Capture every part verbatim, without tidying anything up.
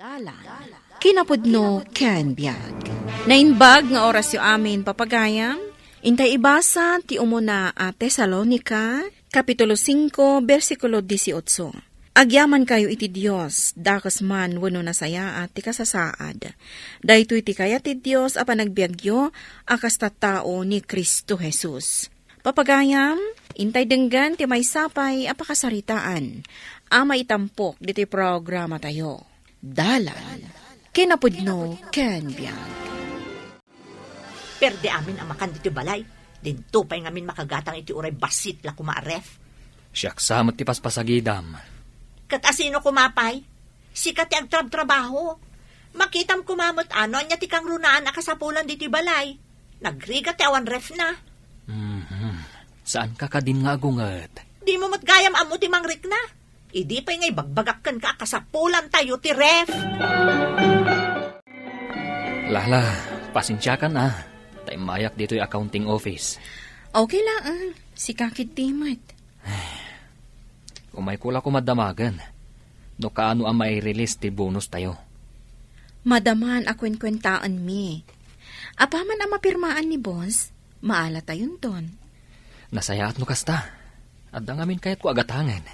Dalan, kinapudno ken biag. Naimbag nga orasyo amin, papagayam. Intay ibasa ti umuna a Tesalonica, Kapitulo singko, bersikulo dieciocho. Agyamankayo iti Dios, dakes man wenno nasayaat ti kasasaad. Daytoy ti kayat ti Dios a panagbiagyo a kas tattao ni Cristo Jesus. Papagayam, intay denggen ti maysa pay a pakasaritaan a maitampok ditoy programatayo. Dalan, kinapudno ken biag. Perde amin a makan ditoy balay. Dinto pay ngamin makagatang iti uray bassit la koma a ref. Siak sa met ti paspasagidam. Ket asino koma pay? Sika ti agtrabtrabaho. Makitam koma met a no ania ti kangrunaan a kasapulan ditoy balay. Nagrigat ti awan refna. Mhm. Saanka kadin nga agunget? Dimo met gayam ammo ti mangrikna. Idi pay nga ibagbagak kenka a kasapulantayo ti ref. Lala, pasensiakan a. Ta immayak ditoy accounting office. Okay laeng. Sika ketdi met. Umayko la koma damagen no kaano a mai-release ti bonustayo. Madaman a kuenkuentaenmi. Apaman a mapirmaan ni boss, maalatayon ton. Nasayaat no kasta. Adda ngamin kayatko a gatangen.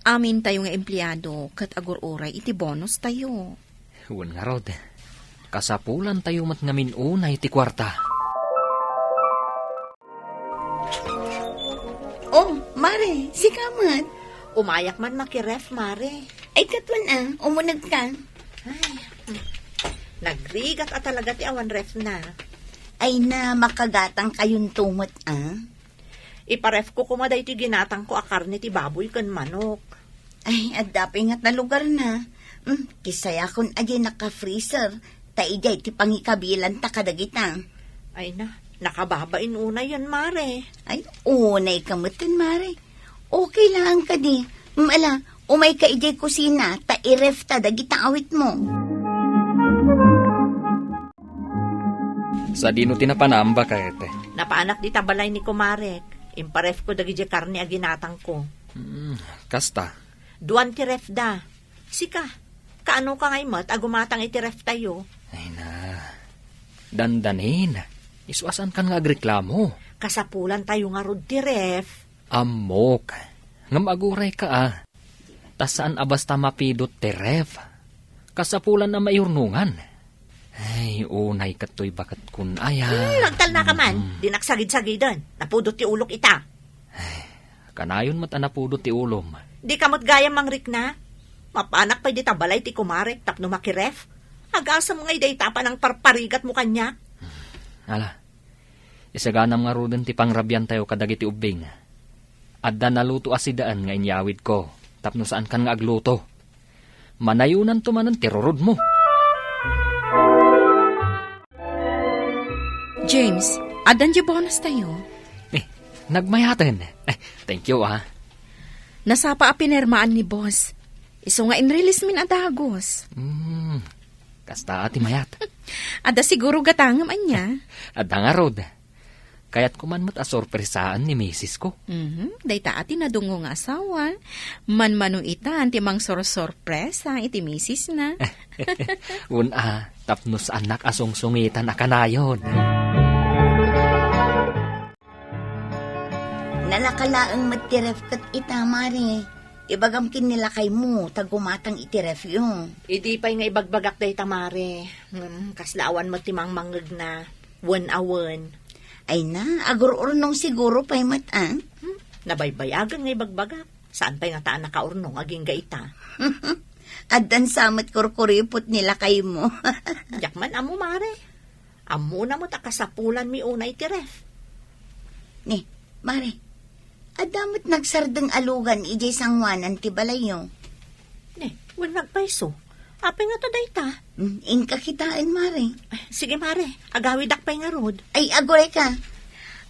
Amintayo nga empleado ket agur-uray iti bonustayo. Wen ngarud, kasapulantayo met ngamin unay ti kuarta. Oh, Mare, sika met? Umayak man makiref, Mare. Ay, ket wen a, umunegka. Ay, hmm. Nagrigat a talaga ti awan refna. Ay na, makagatangkayonto met a. Iparefko koma daytoy ginatangko a karne ti baboy ken manok. Ay, adda pay ngata lugarna. Hmm, kisayakon a diay naka-freezer, ta idiay ti pangikabilanta kadagita. Ay na, nakababain unayen, Mare. Ay, unayka metten, Mare. Okay laeng kadi. Hmm, ala, umayka idiay kusina, ta i-refta dagita awitmo. Sadino ti napanam, baket? Napaanak dita balay ni kumarek. Imparefko dagidiay karne a ginatangko. Hmm, kasta? Duan ti refda. Sika, kaanoka ngay met a gumatang iti reftayo? Ay na, dandanin. Isu a saankan nga agreklamo. Kasapulantayo ngarud ti ref. Ammok. Ngem agurayka a. Ta saan a basta mapidot ti ref. Kasapulan a maiyurnongan. Ay, unay ket toy baket kun aya. Hmm, agtalnaka man. Mm. Di naksagid-sagiden. Napudot ti ulok ita. Ay, kanayon met a napudot ti ulom. Di ka met gayam mangrikna? Mapanak pay dita balay ti kumarek tapno makiref? Agasem ngay dayta a panangparparigatmo kaniak? Ala, isaganam ngaruden ti pangrabiantayo kadagiti ubbing. Adda naluto a sidaen nga inyawidko tapno saankan nga agluto. Manayonanto manen ti rurudmo. James, addan diay bonustayo? Eh, nagmayaten. Eh, thank you, ah. Nasapa a pinirmaan ni boss. Isu nga inrelease min a dagus. Hmm, kasta a ti mayat. Adda siguro gatangem ania? Adda ngarud. Kayatko man met a sorpresaen ni misisko. Mhm, dayta a ti nadungngo nga asawa. Manmano itan ti mangsorsorpresa iti misisna. Wen a, tapno saannak a sungsungitan a kanayon. Nalaka laeng met ti ref ket ita, Mare. Ibagam ken ni lakaymo ta gumatang iti refyo. Idi pay nga ibagbagak dayta, Mare. Hmm, kasla awan met ti mangmangngegna. Wen a wen. Ay na, agur-urnong siguro pay met, ah. Hmm, nabaybayagen nga ibagbagak. Saan pay ngata a nakaurnong agingga ita? Addan sa met kurkuripot ni lakaymo. Diak man ammo, Mare. Ammona met a kasapulanmi unay ti ref. Ni, Mare, adda met nagsardeng a lugan idiay sangoanan ti balayyo. Ni, wen nagpayso. Apay ngata dayta? Hmm, inka kitaen, Mare. Ay, sige, Mare. Agawidak pay ngarud. Ay, agurayka.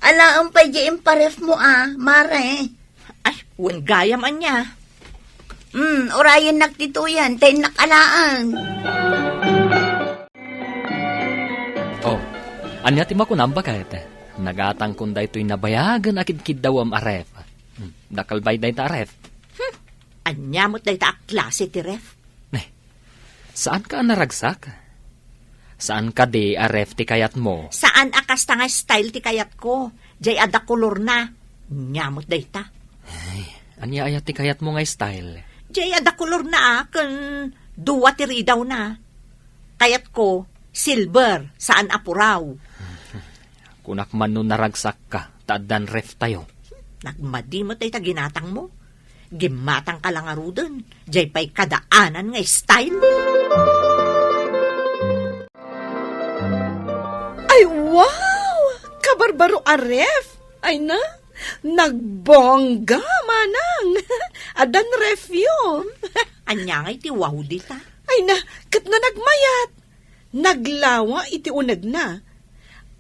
Alaem pay diay imparefmo a, Mare. Ay, wen gayam ania. Hmm, urayennak ditoyen, ta innak alaen. Oh, ania ti makunam, baket? Nagatangkon daytoy nabayagen a kidkiddawem a ref. Hmm, dakkel bay dayta a ref. Hmm, ania met dayta a klase ti ref? Neh, Saanka a naragsak? Saan kadi a ref ti kayatmo? Saan a kasta nga style ti kayatko. Jay adda kolorna. Nia met dayta. Ay, ania aya ti kayatmo nga style? Jay adda kolorna a, ken dua ti ridawna. Kayatko, silver, saan a puraw. Kunak man no naragsakka, ta addan ref tayo. Nagmadi met dayta ginatangmo. Gimmatangka la ngaruden, jay pay kadaanan nga style. Ay, wow! Kabarbaro a ref! Ay na, nagbongga, manang! Addan refyo! Ania nga iti wow dita? Ay na, ket no nagmayat! Naglawa iti unegna.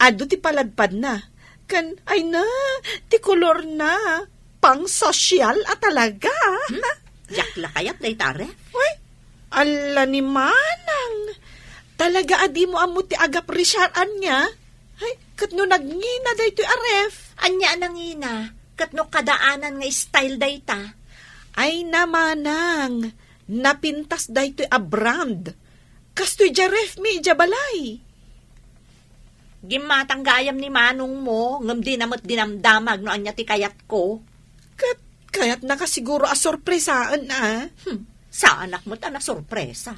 Adu ti paladpadna. Ken, ay na, ti kolorna. Pang-sosyal a talaga. Hmm? Diak la kayat dayta a ref. Uy, alla ni manang. Talaga a dimo ammo ti agapresiar ania? Ay, ket no nagngina daytoy a ref. Ania a nangina? Ket no kadaanan nga style dayta? Ay na manang, napintas daytoy a brand. Kastoy diay refmi idiay balay. Gimmatang gayam ni manongmo, ngem dina met dinamdamag no ania ti kayatko. Ket kayatnaka siguro a sorpresaen, a? Hmm, saanak met a nasorpresa.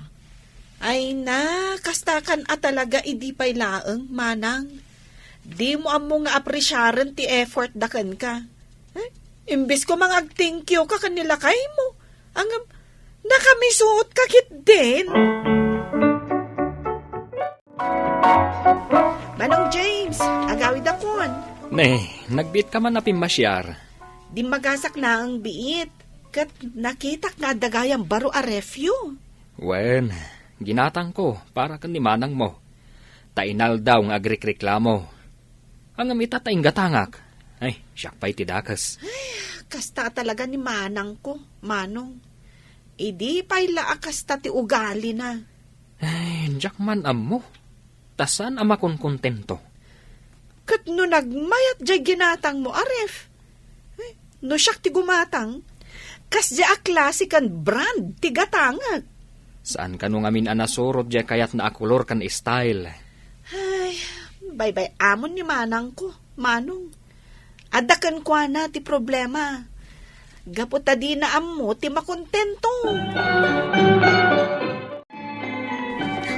Ay na, kastakan a talaga idi pay laeng, manang. Dimo ammo nga apresiaren ti effort da kenka. Eh, imbes ko mangag-thank you ka ken ni lakaymo. Ngem, nakamisuot ka ketdin. Manong James, agawidakon. Ne, nagbiitka man a pimmasiar? Dimmagasak laeng biit, ket nakitak nga adda gayam baro a refyo. Wen, ginatangko para ken ni manangmo. Ta inaldaw nga agrikriklamo. Ngem ita ta inggatangak. Ay, siak pay ti dakes. Ay, kasta a talaga ni manangko, manong. Idi pay la a kasta ti ugalina. Ay, diak man ammo. Ta saan a makonkontento. Ket no nagmayat diay ginatangmo a ref, eh, no siak ti gumatang, kasdiay a klase ken brand ti gatangek. Saan kano ngamin a nasurot diay kayatna a kolor ken style? Ay, baybay-amon ni manangko, manong. Adda kenkuana ti problema. Gapu ta dina ammo ti makontento.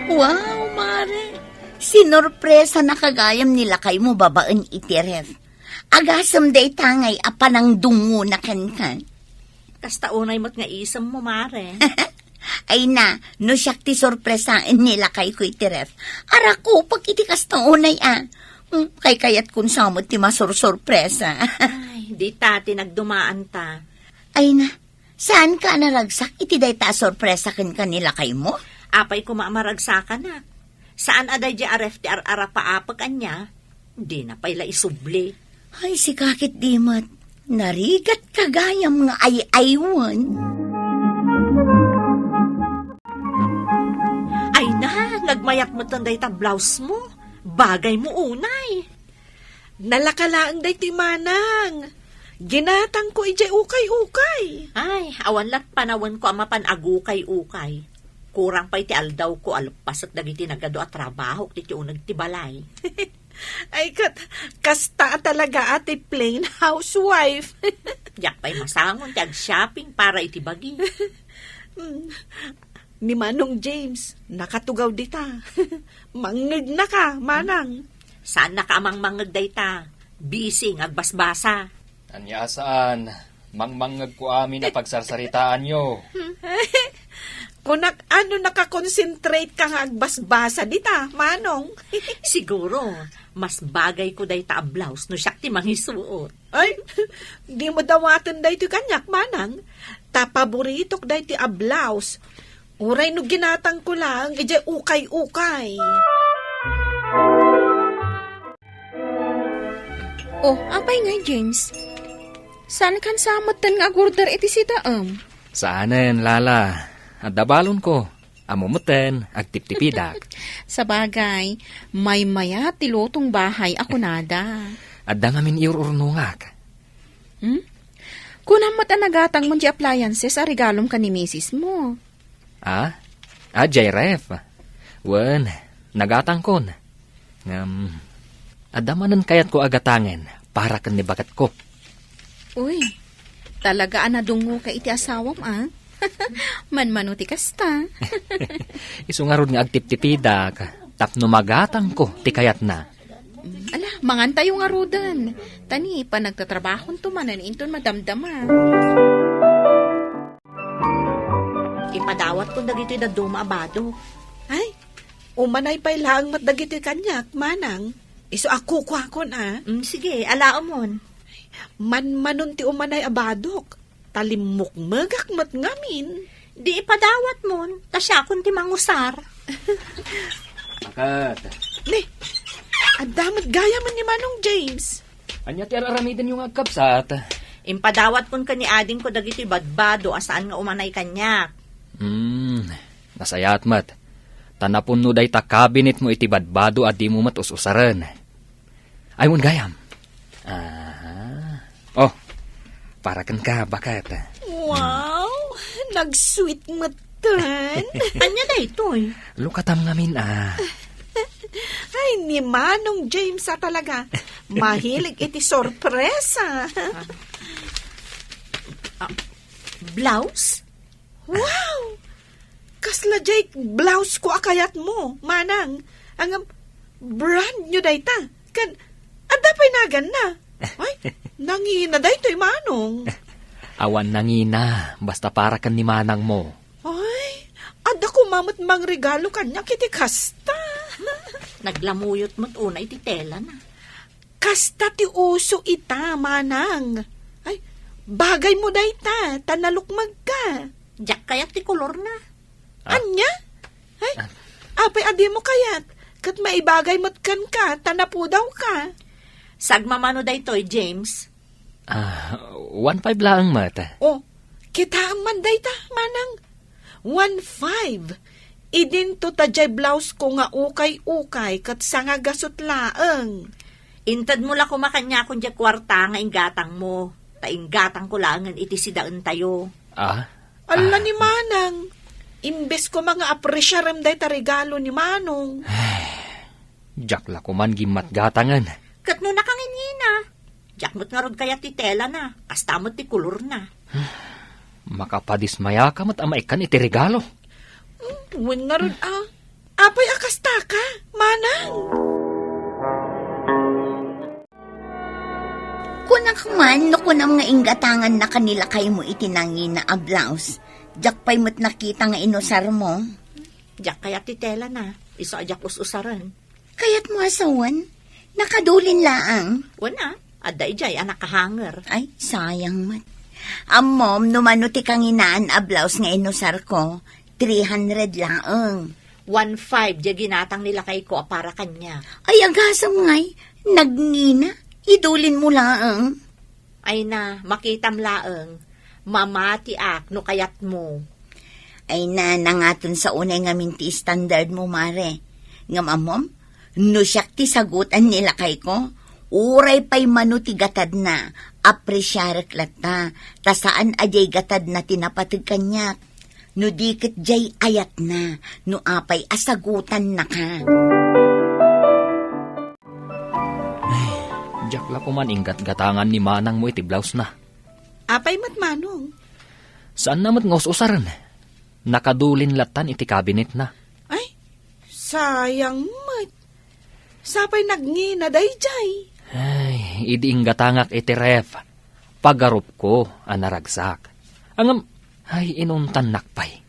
Wow, Mare! Sinorpresanaka gayam ni lakaymo babaen iti ref. Agasem dayta ngay a panangdungona kenka. Kasta unay met nga isemmo, Mare. Ay na, no siak ti sorpresaen ni lakayko iti ref, arakupek iti kasta unay a. Hmm, kaykayatkon sa met ti masursurpresa. Ay, dita ti nagdumaanta. Ay na, saanka a naragsak iti dayta a sorpresa kenka ni lakaymo? Apay koma a maragsakanak? Saan a daydiay a ref ti ar-arapaapek ania? Dina pay la isubli. Ay, sika ketdi met. Narigatka gayam nga ay-aywan. Ay na, nagmayat metten dayta blouse mo. Bagay mo unay. Nalaka laeng daytoy manang. Ginatangko idiay ukay-ukay. Ay, awan lat panawenko a mapan agukay-ukay. Kurang pay ti aldawko a leppasek dagiti nagadu a trabahok iti uneg ti balay. Ay, ket, kasta a talaga a ti plain housewife. Diak pay masangon ti ag-shopping para iti bagi. Mm. Ni Manong James, nakatugaw dita. Mangngegnaka, manang. Saannaka a mangmangngeg dayta. Busy nga agbasbasa. Ania a saan? Mangmangngegko amin a pagsarsaritaanyo. Kunak, ano, nakakonsentrate ka nga agbasbasa dita, manong? Siguro, mas bagay ko dayta a blouse no siak ti mangisuot. Ay, di mo dawaten daytoy kaniak, manang. Ta paboritok daytoy a blouse. Uray no ginatangko laeng idiay ukay-ukay. Oh, apay ngay, James? Saan kan sa metten nga agorder iti sitaem? Saanen, Lala. Adda balonko. Ammom metten, agtiptipidak. Sabagay, maymayat ti lutong bahay a kunada. Adda ngamin iur-urnongak. Hmm? Kunam met a nagatangmon ti appliances a regalom ken ni misis mo. Ah? Ah, jay ref. Wen, nagatangkon. Ngem, adda manen kayatko a gatangen para ken ni baketko. Uy, talaga a nadungngoka iti asawam, a? Manmano ti kasta. Isu ngarud nga agtiptipidak tapno magatangko ti kayatna. Mm, ala, mangantayo ngaruden. Ta ni panagtatrabahonto manen inton madamdama. Ipadawatkon dagitoy dadduma a badok. Ay, umanay pay laeng met dagitoy kaniak, manang. Isu a kukuakon, a. Mm, sige, alaemon. Manmanon ti umanay a badok. Ta limmukmegak met ngamin. Di ipadawatmon, ta siakon ti mangusar. Akat. Ne, adda met gayamen ni Manong James. Ania ti ar-aramidenyo nga agkabsat? Impadawatkon ken ni adingko dagitoy badbado a saan nga umanay kaniak. Hmm, nasayaat met. Ta napunno dayta kabinetmo iti badbado a dimo met us-usaren. Ay, wen gayam. Aha. Oh, para kenka, baket. Wow, nagsweet metten. Ania daytoy? Lukatam ngamin, a. Ay, ni Manong James a talaga. Mahilig iti sorpresa. Ah, blouse? Wow! Kasla jay blouse ko a kayatmo, manang. Ngem, brand new dayta. Ken, adda pay naganna. Ay, nangina daytoy, manong. Awan nangina, basta para ken ni manangmo. Ay, adda koma met mangregalo kaniak iti kasta. Naglamuyot met unay ti telana. Kasta ti uso ita, manang. Ay, bagaymo dayta, ta nalukmegka. Diak kayat ti kolorna. Ah. Ania? Ay, ah, apay a dimo kayat? Ket maibagay met kenka, ta napudawka. Sagmamano daytoy, James? Ah, one five laeng met. Oh, kitaem man dayta, manang. One five. Idinto ta jay blouse ko nga ukay-ukay ket sangagasut laeng. Intedmo la koma kaniakon jay kuarta nga inggatangmo, ta inggatangko laengen iti sidaentayo. Ah? Alla, ah, ni manang, imbes koma nga apresiarem dayta regalo ni manong. Diak la koman gimmatgatangen. Ket no nakangingina, diak met ngarud kayat ti telana, kasta met ti kolorna. Makapadismayaka met a maikkan iti regalo. Hmm, wen ngarud a. Apay a kastaka, manang? Kunak man no kunam nga inggatangannaka ni lakaymo iti nangina a blouse. Diak pay met nakita nga inusarmo. Diak kayat ti telana. Isu a diak us-usaren. Kayatmo a sawen? Nakadulin laeng. Wen a, adda idiay a nakahanger. Ay, sayang met. Ammom, no mano ti kanginaan a blouse nga inusarko, three hundred laeng. One five diay ginatang ni lakayko a para kaniak. Ay, agasem ngay, nagngina, idulinmo laeng. Ay na, makitam laeng. Mamatiak no kayatmo. Ay na, nangaton sa unay ngamin ti standard mo, mare. Ngem ammom, no siak ti sagutan ni lakayko, uray pay mano ti gatadna, apresiarek latta, ta saan a diay gatadna ti napateg kaniak. No di ket diay ayatna, no apay a sagutannaka. Ay, diak la koman inggatgatangan ni manangmo iti blouse na. Apay met, manong? Saanna met nga us-usaren. Nakadulin lattan iti kabinetna. Ay, sayang met. Sapay nagngina daydiay. Ay, idi inggatangak iti ref, pagarupko a naragsak. Ngem, ay, inuntannak pay.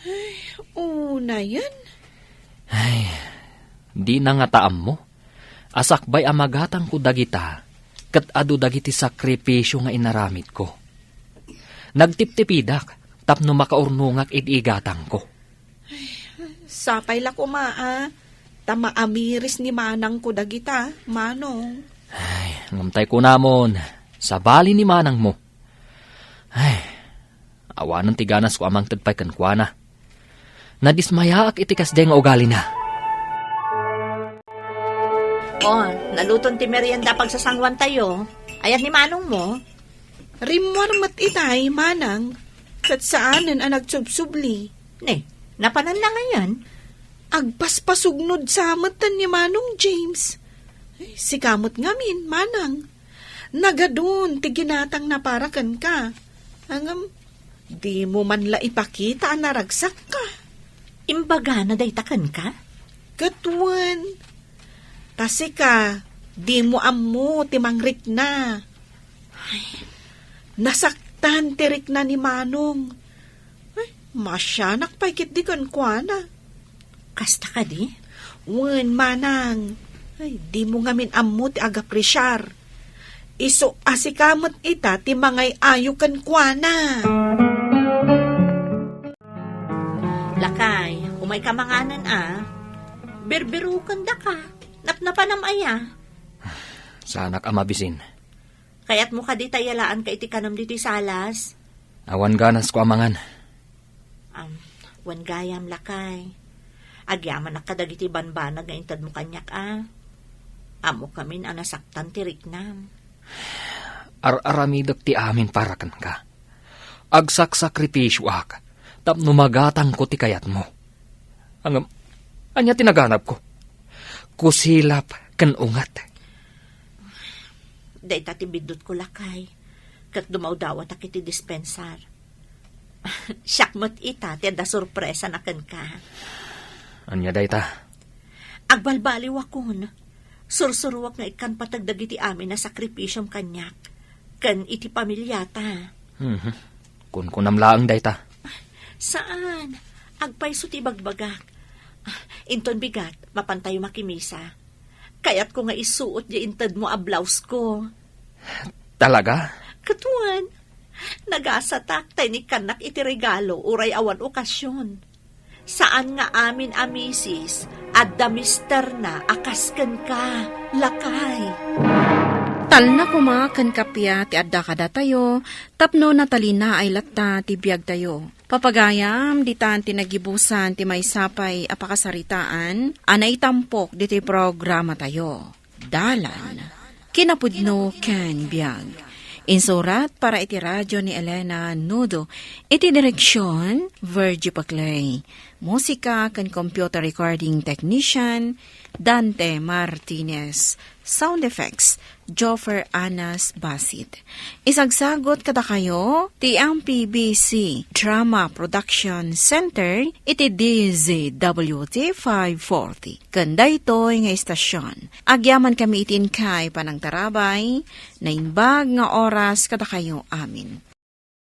Ay, unayen. Ay, dina ngata ammo a sakbay a magatangko dagita, ket adu dagiti sakripisio nga inaramidko. Nagtiptipidak tapno makaurnongak iti igatangko. Sapay la koma a, ta maamiris ni manangko dagita, manong. Ay, ngem tay kunamon, sabali ni manangmo. Ay, awanen ti ganasko a mangted pay kenkuana. Nadismayaak iti kasdiay nga ugalina. Oh, naluton ti merienda a pagsasanguantayo. Ayat ni manongmo? Rimmuar met itay, manang, ket saanen a nagsubsubli. Ne, Napanan la ngayen? Agpaspasugnod sa met ni Manong James. Ay, sika met ngamin, Manang. Nagadun ti ginatangna para kenka. Ngem, dimo man la ipakita a naragsakka. Imbagana dayta kenka? Ket wen, ta sika, dimo ammo ti mangrikna. Ay, nasaktan ti rikna ni Manong. Ay, masianak pay ketdi kenkuana. Kasta kadi? Wen, Manang. Ay, dimo ngamin ammo ti agapresiar. Isu a sika met ita ti mangay-ayo kenkuana. Lakay, umayka manganen a. Birbiruken daka. Napnapanam aya? Saanak a mabisin. Kayatmo kadi ta iyalaanka iti kanem ditoy salas? Awan ganasko a mangan. Am, wen gayam, lakay. Agyamanak kadagiti banbanag nga intedmo kaniak a. Ammok ngamin a nasaktan ti riknam. Ar-aramidek ti amin para kenka. Agsaksakripisioak tapno magatangko ti kayatmo. Ngem, ania ti naganabko? Kusilap ken unget. Dayta ti biddutko, lakay, ket dumawdawatak iti dispensar. Siak met ita ti adda sorpresana kenka. Ania dayta? Agbalbaliwakon. Sursuruak nga ikkan pateg dagiti amin a sakripisiom kaniak ken iti pamiliata. Mhm. Kunkunam laeng dayta. Saan? Agpayso ti ibagbagak. Ah, inton bigat, mapantayo makimisa. Kayatko nga isuot diay intedmo a blausko. Talaga? Ket wen, nagasatak ta inikkannak iti regalo uray awan okasion. Saan nga amin a misis, adda misterna a kas kenka, lakay. Talna koma ken kappia ti adda kadatayo, tapno natalinaay latta ti biagtayo. Papagayam, ditan ti nagibusan ti maysa pay a pakasaritaan a naitampok ditoy programatayo. Dalan, kinapudno ken biag. Insurat para iti radio ni Elena Nudo. Iti direksion, Virgie Paclay. Musika ken computer recording technician, Dante Martinez. Sound effects, Joffer Anas Basit. Isagsagot kadakayo ti M P B C Drama Production Center iti D Z W T five forty. Ken daytoy nga istasyon, agyamankami iti inkay panangtarabay, naimbag nga oras kadakayo amin.